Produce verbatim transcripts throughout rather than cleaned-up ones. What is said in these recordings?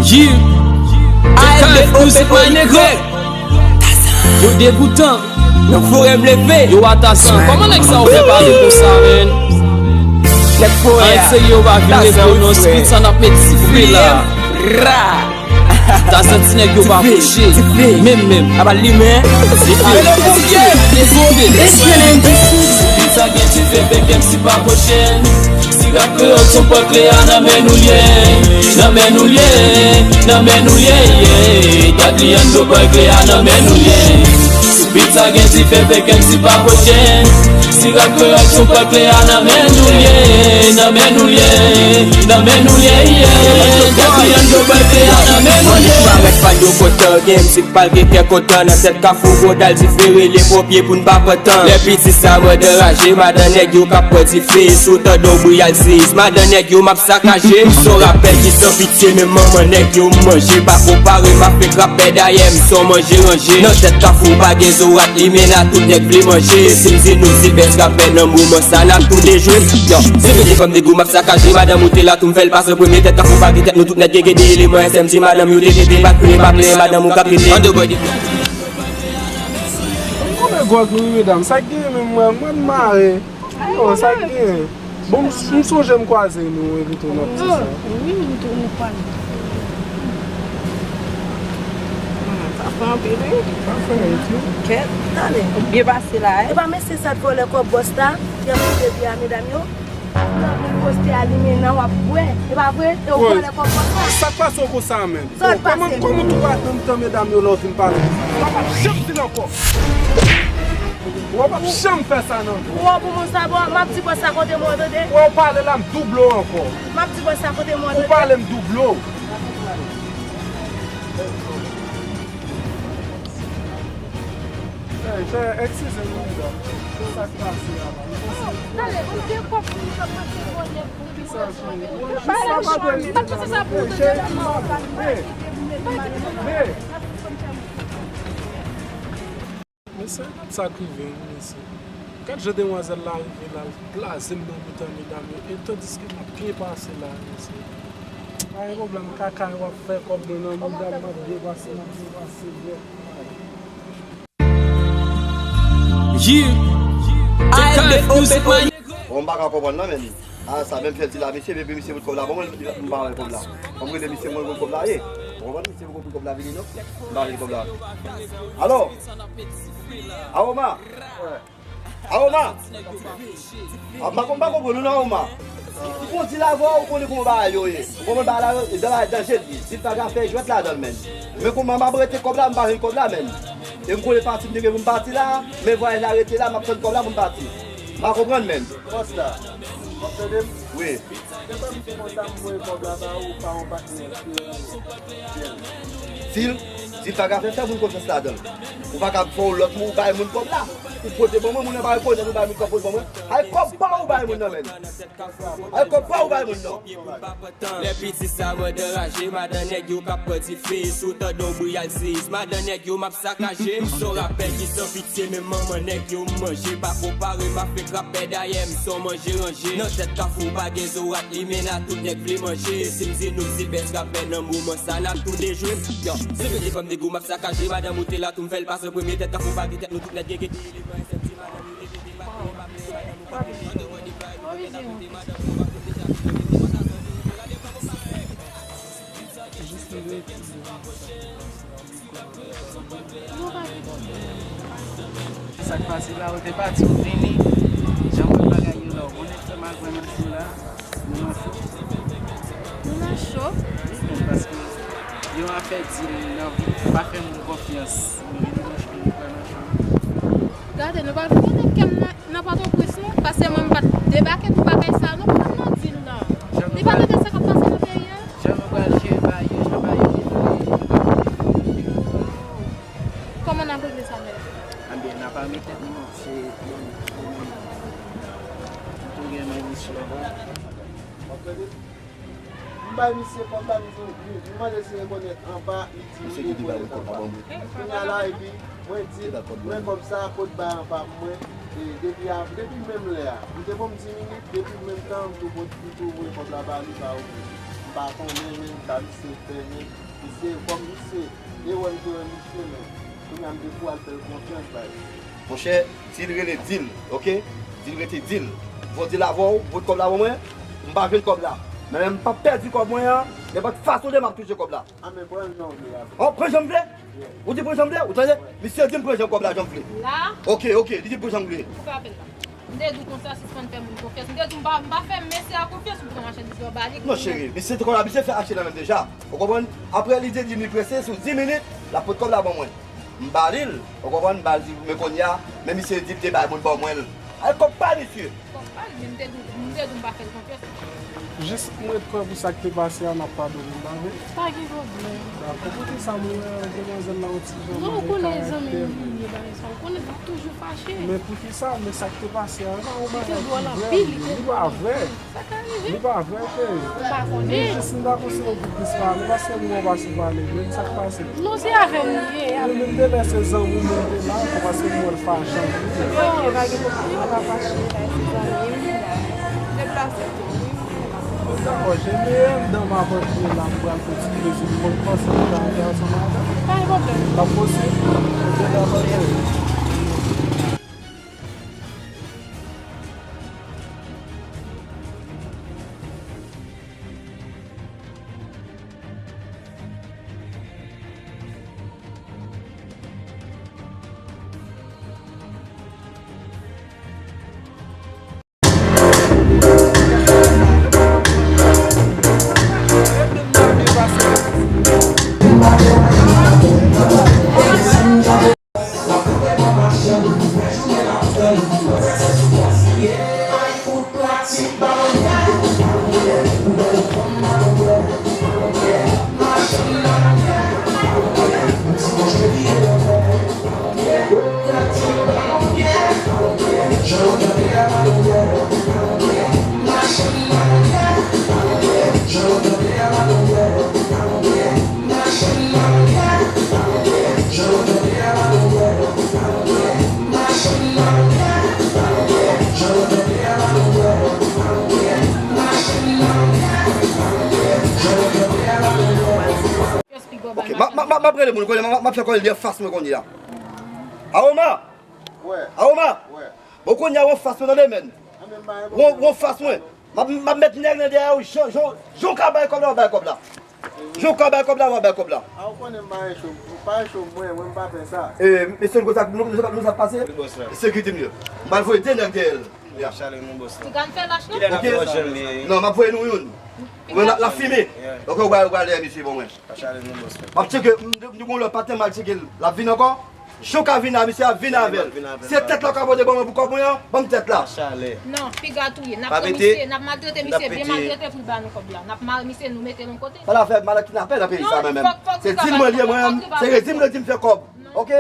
Yeah. A L D O P O Y. Yo degoutan. Nan forè m leve. Yo atasan. Kòman nèg sa yo fè pale konsa, menn? Nèg forè a. Anyen serye yo pa vin regle non, street sa n ap met sife la. Ra. Ta santi nèg yo pa kouche. Menm, menm. Aba limen. Sife. Sife. Sife. Sa gen ti fefe kèm si pa pwochen. Si rap kreyòl son pòt kle a nan men nou l ye. Nan men nou l ye. Nan men nou l ye, yeah. Dadliando pòt kle a nan men nou l ye. Si bit sa gen ti fefe kèm si pa pwochen. Si rap kreyòl son pòt kle a nan men nou l ye. Nan men nou l ye. Nan men nou l ye, yeah. Dadliando pòt kle a nan men nou l ye. Parèt pa yo kontan, gen mizik pal gen kè kontan nan tèt kafou gwo dal dife rele ponpye pou n pa pran tan. Lè piti sa mwen anraje, madan nèg yo k ap pran dife sou tande w bri al seyis, madan nèg yo m ap sakaje. M se yon rapè ki san pitye, men manman nèg yo m manje. Pa konpare m avèk rapè dayè, m se yon manje ranje. Nan tèt kafou pa gen zorat, limena tout nèg vle manje. Si m di nou se bèst rapè nan moman sa, n ap tou dejwe. Yo, se te fòm de gou m ap sakaje, madanm ou te la tou m fè l pase an premye. Tèt kafou pa gen tèt, nou tout nèt gen gen de eleman. S M G madanm yo te tete, pa kriye, pa plenyen, madanm ou k ap rete. An de bòy de. Konbyen gwòg nou wi medam? Sa k genyen menm mwen, mwen m mare. Yo, sa k genyen? Bon, m, m sonje m kwaze nou evite w nan pti sa. Wi, nou tou nou kwaze. Hmm, sa fè anpil wi. Sa fè anpil. Kèt, tande, ou byen pase la, eh. E pa mesye sa t vòlè kòb bòs la, y ap foure pye a medam yo. Nan moun poste a limena w ap bwè. E pa vre? E w vòlè kòb bòs la. Sa k pase w konsa menm? Sa k pase? Kòman, kòman tou pa tann tan medam yo lè w vin pale? Papa, janm vin ankò. Ou p ap janm fè sa nan vi w. Ou wè pou moun sa bon, m ap di bòs sa kote mwen tande. Ou wè w pale la, m double w ankò. M ap di bòs sa kote mwen tande. Ou pale, m double w. Hey, fè, eskize nou, medam. Sa k pase a la? Tande, ou gen kòb pou nou fè pase bonè pou nou. Sa k pase sa pou nou? Hey, hey. Mesye, sa k rive wi, mesye. Gad jan demwazèl la rive la, l blaze m nan mitan medam yo, e tandiske m ap byen pase la, mesye. Pa gen pwoblèm, kaka yo ap fè kòb mwen nan mitan, m ap byen pase, m ap byen pase, byen. Yeah. T K F Music, my nigga. Bon, m pa ka konprann non, men. A, sa menm fè di la, mesye, depi misye pot kòb la, bon, mwen, m pa wè kòb la. Ban m rele misye, mwen, mwen kòb la ye. Ou konprann, misye poko pran kòb la vini, non? M pa vini kòb la. Alo? Aroma? Aroma? A, m pa konn, m pa konprann ou non, Aroma. M konn di la avè w, ou konnen kòman bagay yo ye. Ou konprann bagay la, e bagay danje li. Si l pa ka fè jwèt ladan l, menn. Men kòman m ap rete kòb la, m pa jwenn kòb la, menn. E m konnen pati m te gen pou m pati la, men vwayaj la rete la, m ap tann kòb la pou m pati. M pa konprann, menn. Bòs la, w ap tande m? Wi. Depi m di konsa m voye kòb la ba ou, ou pa yon patnè serye. Fil, di l pa ka fè, fè moun konfyans ladan l. Ou pa ka fè yon lòt moun, ou bay moun kòb la. Ou pote ban mwen, moun nan pa rekonèt ou bay moun kòb, pote ban mwen. Ay kòb pa ou bay moun nan, menn. Ay kòb pa ou bay moun nan. Lè piti sa mwen anraje, madan nèg yo k ap pran dife sou tande w bri al seyis, madan nèg yo m ap sakaje. M se yon rapè ki san pitye, men manman nèg yo m manje. Pa konpare m avèk rapè dayè, m se yon manje ranje. Nan tèt kafou pa gen zorat, limena tout nèg vle manje. Si m di nou se bèst rapè nan moman sa, n ap tou dejwe. Yo, se vre te fè m de gou m ap sakaje, madanm ou te la tou m fè l pase an premye. Tèt kafou pa gen tèt, nou tout nèg gen gen de eleman. S M G madanm ou te tete, pa kriye, pa plenyen, madanm ou k ap rete, madanm ou k ap rete. Sa k pase la, ou te pati, ou vini. Jan m wè bagay yo la, ou konnen fè m al pran nan cho la. Nou nan cho? Nou nan cho? Wi, men paske yon afè di m nan vi, pa fè moun konfyans. Mwen vin nan cho, nou pran nan cho. Gade, nou pa vin konnen kè m nan, nan Pòtoprens, non. Paske mwen, m pa t debake pou bagay sa, non, pou m nan dil nan. Li pa tande sa k ap pase nan peyi a? Jan nou pral jere bagay yo, jan bagay yo deplore, nou pa konnen. Kòman n ap regle sa, mèt? Anben, n ap ame tèt nou, se pou nou tou gen nan misyon an. W ap tande? M bay misye kòb la, misye, m, m mande si rekonèt anba, li di m rekonèt anba. Kounye a la, epi mwen di l, pran kòb sa, kot bay anba pou mwen, e depi a, depi menm lè a. M te ban m dis minit, depi menm tan, m tou pot, m tou voye kòb la ba li, pa ouvri. pa konnen menm sa misye fè, men misye, kòm misye, e wè m te wè misye, men kounye a m te pou al fè l konfyans, bay. Monchè, di l rele, di l, oke? Di l rete, di l. Fò di l avè w, pot kòb la ban mwen, m pa jwenn kòb la. Men m p ap pèdi kòb mwen an, nenpòt fason de m ap touche kòb la. A, men pran jan w vle avè l. Oh, pran jan m vle? Ou di pran jan m vle? Ou tande? Misye di m pran jan kòb la jan m vle. La? Oke, oke, li di pran jan m vle. Koupe apèl la. M te di w konsa, sispann fè moun konfyans. M te di w m pa, m pa fè mesye a konfyans, ou pran machandiz la, w ba li. Non, cheri, misye te konn abitye fè achte nan menm deja. Ou konprann? Apre li te di li prese, sou dis minit, l ap pot kòb la ban mwen. M ba li l, ou konprann? M ba li, men kounye a, men misye di l te bay moun ban mwen l. Ay, kòb pa misye. Kòb pa l, men m te di w, m te di w m pa fè l konfyans. Jis m ret kwè pou sa k te pase a, n ap padone m, pa vre? Pa gen pwoblèm. Dakò, poukisa m wè demwazèl la yon ti jan move karaktè? Non, ou konnen zanmi m li ye, bagay sa, ou konnen m ap toujou fache. Men poukisa? Men sa k te pase a, nan yon bagay ki vrè, li pa vrè. Sa ka rive. Li pa vrè, cheri. Ou pa konnen. Men jis m ta konseye w pou plis pale, paske m wè w pa sou pale, men sa k pase? Non, se avè m li ye, avè m. Men m te lè se zanmi w, men m te la, paske m wè l fache anpil. Ok, pa gen pwoblèm, li pa fache, li la, se zanmi m. Deplase tou, wi. Dakò, jen meyè m dan m ap antre la, m pral fè ti plezi, m konn panse m ta antre ansanm avè w. Pa gen pwoblèm. L ap posib? Ok, dakò, cheri. Ok, m ap, m ap, m ap, m ap rele moun, kounye a, m ap, m ap fè kòl li anfas mwen kounye a. Aroma! Wè. Aroma! Wè. Bon, kounye a, w anfas mwen, tande, men. W, w anfas mwen. M ap, m ap met nèg nan dèyè w, jan, jan, jan w ka bay kòb la, w ap bay kòb la. Jan w ka bay kòb la, w ap bay kòb la. A, ou konnen m pa gen cho, m pa gen cho mwen, mwen m pa fè sa. E, mesye, nou konn sa, nou, nou, nou sa pase? Wi, bòs la. Sekirite m yo. M pral voye de nèg dèyè l. Ya. Chale nou, bòs la. Ti grann fè lach, non? Kilè n ap fè jèn li? Non, m ap voye nou youn. Ou wè, l ap, l ap fimen. Ok, ou pral, ou pral dèyè misye, bon, mwen. Pa chale nou, bòs la. M ap tcheke, m, m, m gon lòt patnè, m al tcheke l. L ap vin ankò? Jan w ka vin la, misye ap vin avè l. Se tèt la w ka pote ban mwen pou kòb mwen an, ban m tèt la. Non, piga tou ye. N ap pran misye, n ap maltrete misye, byen maltrete pou l ba nou kòb la. N ap mare misye, nou mete l yon kote. Sa la fè mal ak kidnapè nan peyi sa menm. Se dil mwen li ye, mwen, se redi m redi m fè kòb. Ok? M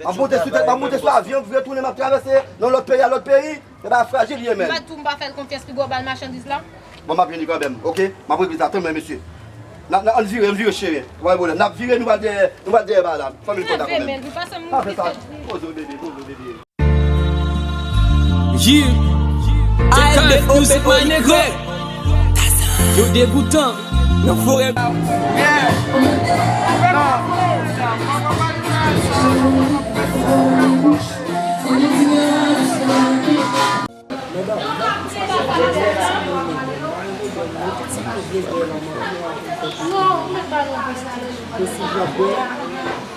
ap monte sou tèt, m ap monte sou avyon, m retounen, m ap travèse nan lòt peyi a lòt peyi. Se bagay frajil li ye, men. M pa di w m pa fè l konfyans, piga w ba l machandiz la. Bon, m ap vini kanmenm, ok? M ap regle sa, tann mwen, mesye. N a, n a, ann vire, ann vire, cheri. Pa gen pwoblèm. N ap vire, nou pral dèyè, nou pral dèyè bagay la. Fè m vin kontak ou menm. Pa fè sa. Poze w, bebe, poze w, bebe. Yeah. A L D Music, my nigga. Yo degoutan nan forè.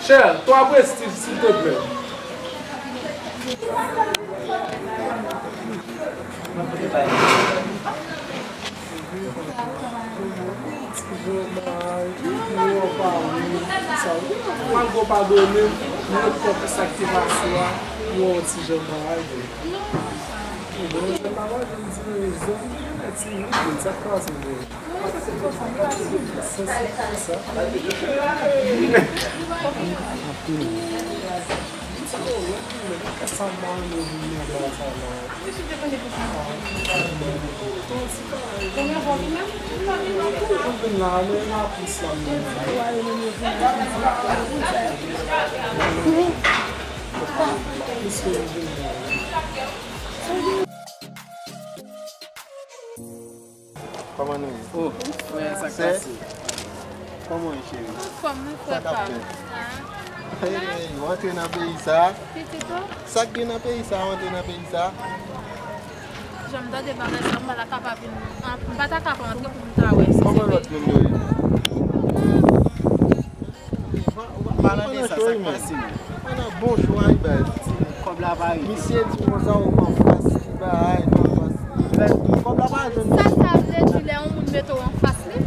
Chè, twa prestiv, silteplè. Malgre w padone m, m rekonèt sa k te pase a, m wè w ti jan bagay vre. Bon, jèn la pa janm di nan rezon, li genlè timid, men sa k pase vre? Sa, sa, sa. Sa m pa renmen vin nan bagay sa la. Mwen vin la, mwen la plis la, mwen. Plis ke mwen vin la. Kòman nou ye? Oh, frè, sa k pase? Kòman w ye, cheri? Anfòm, wi, frè pa m. Sa k ap fèt? Hey, hey, w antre nan peyi sa a? Pitit ou? Sa k gen nan peyi sa a, w antre nan peyi sa a? Jan m tande bagay sa, m pa ta kapab vin, m pa ta kapab antre pou m ta wè si se vre. Kòman lòt moun yo ye? Ou pa nan cho, wi, men. Ou pa nan bon cho a, wi, baz. Kòb la pa rive. Misye di konsa, ou pran fas li bay, pran fas li. Kòb la pa jwenn. Sa sa vle di lè yon moun mete w anfas li?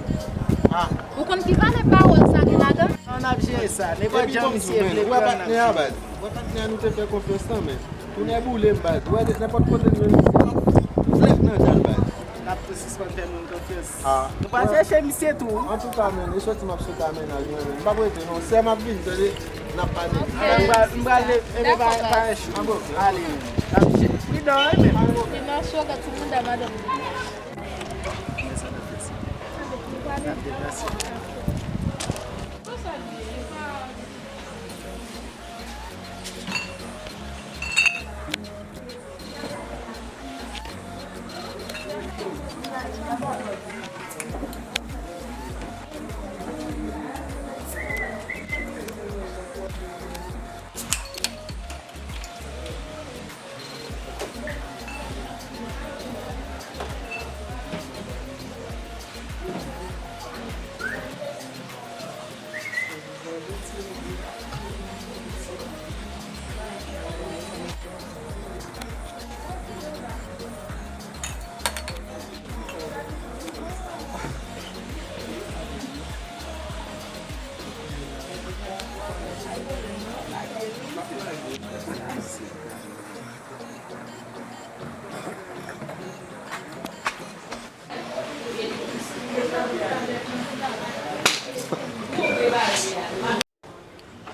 Ah. Ou konn ki valè pawòl sa gen ladan? An ap jere sa. Nenpòt jan misye vle pran nan. Ou wè patnè a, baz. Ou wè patnè a nou te fè konfyans lan, men. Tounen boule m, baz. Ou wè nenpòt kote nou menm misye. Flèk nan dal, baz. N ap tou sispann fè moun konfyans. Ah. Nou pa chèche misye tou. Antouka, men, e soti m ap sot a mennaj mwen, men. M p ap rete, non. Sè m ap vini, tande? N ap pale. M pral, m pral leve, pa, pa enchi. Ale, men. N ap chèche. Li dò, wi, men. Li mache, gad ti mouda madanm. N ap deplase.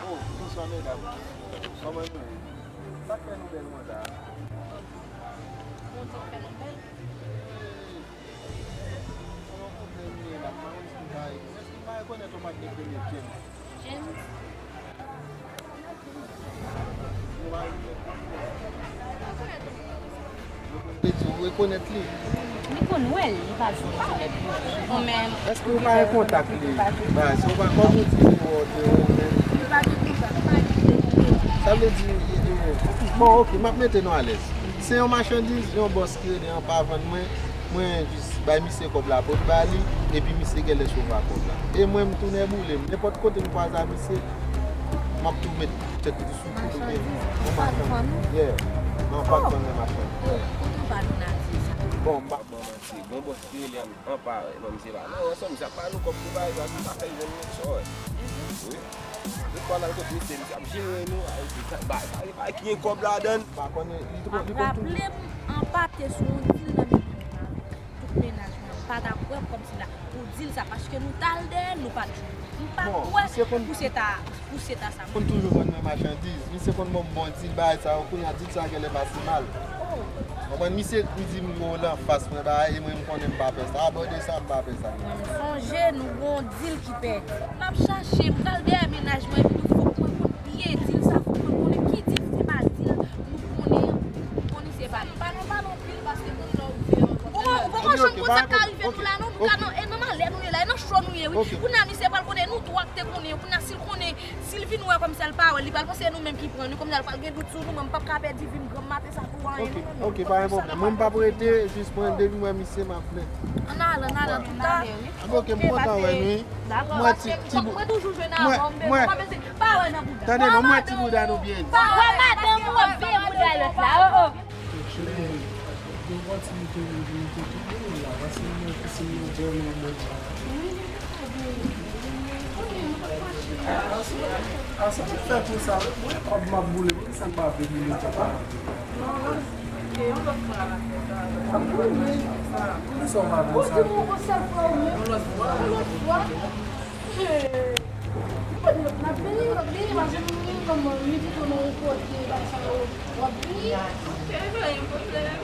Oh, bonswa, medam. Kòman nou ye? Sa k fè nou bèl konsa a? Bondye fè nou bèl. Kòman pwoblèm nou ye la? M pa konn si nou ka ede m. Èske m pa rekonèt yon patnè ki rele James? James? Vle di ou rekonèt li? Li konn wè l, li pa janm rekonèt li. Ou menm. Èske ou pa gen kontak li? Ba, si ou pa, kòm ou di nimewo w te ou menm. Li pa gen kontak, li pa gen nimewo. Sa vle di, bon, ok, m ap mete nou alèz. Se yon machandiz, yon bòs ki rele an pa vann mwen, mwen jis bay misye kòb la pou l ba li, epi misye genlè sovwa kòb la. E mwen, m tounen boule m. Nenpòt kote m kwaze a misye, m ap tou met tèt li sou kou. Machandiz, ou pa t vann ou? Yeah. Non, m pa t vann nan machandiz. Kote w pa vin a di sa? Bon, m pa t vann. Se bon bòs ki rele an, an pa, non, misye pa. Non, ansanm, misye ap ba nou kòb pou bagay sa, sa fè l jwenn nou, sa wè. Wi. Tout fwa n al kot misye, misye ap jere nou, ay, sa, ba, sa, e pa ki gen kòb ladan l. Pa konnen, li tou, li konn tou. Raple m, an pa te sou yon dil nan men tout mennaj mwen, m pa ta kwè kòmsi la, pou dil sa, paske nou t al dèyè l, nou pa t jwenn. M pa kwè pou se ta. Pou se ta sa. Konn toujou vann mwen machandiz. Misye konn ban m bon dil, bagay sa yo. Kounye a, dil sa genlè pase mal. Konprann? Misye, li di m yo l anfas mwen, bagay, e mwen, m konnen m pa fè sa. Abòde sa, m pa fè sa. Mwen, m sonje nou gon dil ki pèdi. M ap chache, m pral dèyè mennaj mwen, epi nou fòk mwen konn byen dil sa, fòk mwen konnen ki dil, se pa dil nou konnen an. M konnen se pa li. Pa nan, pa nan pil, paske moun nan ou vle. Ou poko janm konn sa k ka rive nou la, non, nou ka nan, e nan malè nou ye la, e nan cho nou ye, wi. Kounye a, misye pral konnen, nou twa k te konnen, kounye a, si l konnen, si l vin wè kòmsi l pa wè l, li pral panse se nou menm ki pran li, kòmsi l pral gen dout sou nou, mwen m p ap ka pèdi vi m granm maten sa pou anyen, non, non, non. Ok, pa gen pwoblèm. Mwen m p ap rete, jis mwen, depi m wè misye, m ap vle. Ann ale, ann ale, antouka. Ok, m kontan wè nou, wi. Dakò, paske mwen toujou jwenn avè w, m bezwen, pa bezwen, pa wè nan bouda. Tande, non, m wè ti bouda nou byen. Pa wè madanm ou ap veye bouda lòt la, oh, oh. Cheri, gen opòtinite m vin te tout moun la, paske m wè ki se yon djèm nan mond sa. A sa ki fè konsa, mwen kòb m ap boule, poukisa m pa vle boule tou pa? Poukisa w pa vle sa? Yon lòt fwa. N ap vini, n ap vini, paske nou menm kòm nou pito nan yon kote, bagay sa yo, w ap vini. Ok, pa gen pwoblèm.